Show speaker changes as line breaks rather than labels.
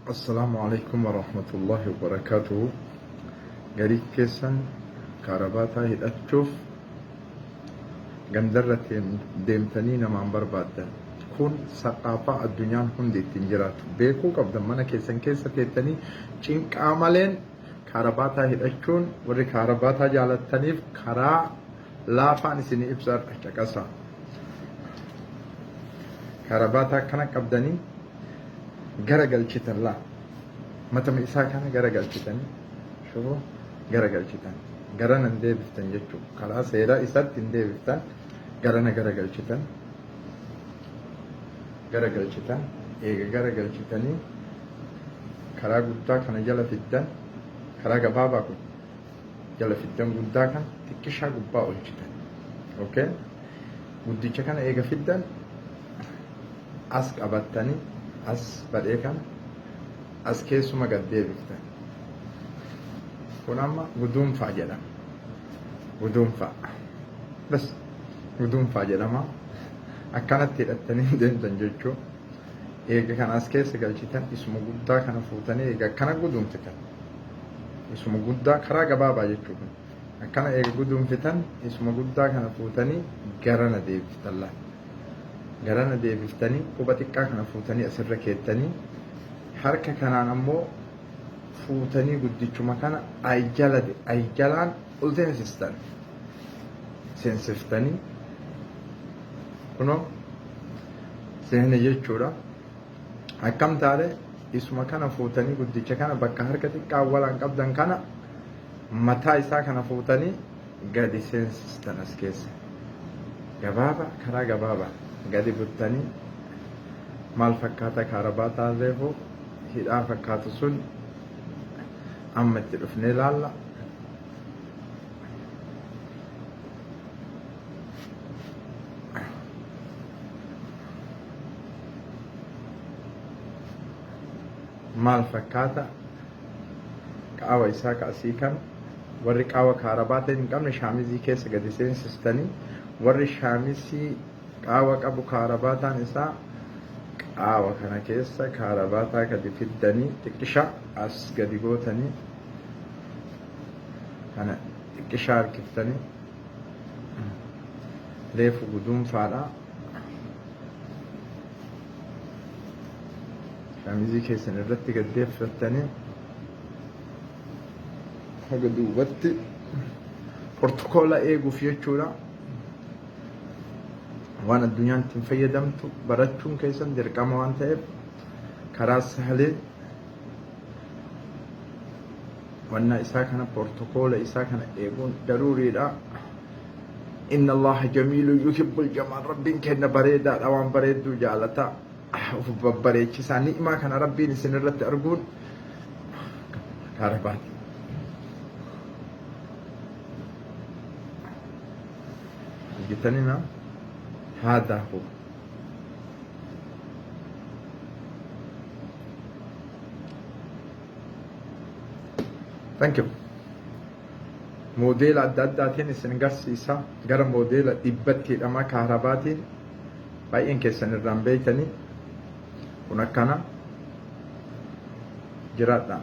Assalaamu alaikum warahmatullahi wabarakaatuhu. Garii keessan kaarabaataa hidhachuuf gandarra deemtanii namaan barbaaddan. Kun saqaafaa addunyaan hundi ittiin jiraatu. Beekuu qabdan mana keessan keessa teettanii cinqaa maleen kaarabaataa hidhachuun warri kaarabaataa jaalattaniif karaa laafaan isinii ibsa caqasaa. Kaarabaataa akkana qabdanii gara galchitan laa matama isaa kana gara galchitanii shufuu gara galchitan garana hin deebiftan jechuu karaa seeraa isaatti hin deebiftan garana gara galchitan gara galchitan eega gara galchitanii karaa guddaa kana jala fiddan karaa gabaabaa kun jala fiddan guddaa kana xiqqishaa gubbaa olchitan okay guddicha kana eega fiddan as qabattanii as badhee kana as keessuma gad deebiftan. Kun amma guduunfaa jedhama. Guduunfaa. Bas guduunfaa jedhama. Akkanatti hidhattanii deemtan jechuun eega kana as keessa galchitan isuma guddaa kana fuutanii eega akkana guduunfitan. Isuma guddaa karaa gabaabaa jechuudha. Akkana eega guduunfitan isuma guddaa kana fuutanii garana deebiftan laata. Garana deebiftanii quba xiqqaa kana fuutanii asirra keettanii harka kanaan ammoo fuutanii guddichuma kana ayjala ayjalaan ol seensistan. Seensiftanii kunoo seene jechuudha. Akkam taate isuma kana fuutanii guddicha kana bakka harka xiqqaa walaan qabdan kana mataa isaa kana fuutanii gadi seensistan as keessa. Gabaaba karaa gabaabaa gadi buttanii maal fakkaata kaarabaataan reefu hidhaa fakkaatu sun amma itti dhufnee laalla. Maal fakkaata qaawa isaa ka asii kana warri qaawa kaarabaatiin hin qabne shaamizii keessa gadi seensistanii warri shaamisii qaawa qabu kaarabaataan isaa qaawa kana keessa kaarabaataa gadi fiddanii xiqqisha as gadi gootanii kana xiqqishaa harkiftanii reefu guduunfaadha. Shaamizii keessan irratti gad deeffattanii haga duubatti portokoola eeguuf jechuudha. Waan addunyaan ittiin fayyadamtu barachuun keessan dirqama waan ta'eef karaa sahleen wannaa isaa kana portokoola isaa kana eeguun daruuriidha. Inna Allaha jamiilu yuhibbul jamaal rabbiin kenna bareedaadha waan bareedduu jaalata of babbareechisaa ni'imaa kana rabbiin isin irratti arguun kaarabaati. Argitanii maa haadaa hu. Thank you. Moodeela adda addaatiin isin garsiisa gara moodeela dhibbatti hidhama kaarabaatiin baay'een keessan irraan beeytanii kun akkana jiraadha.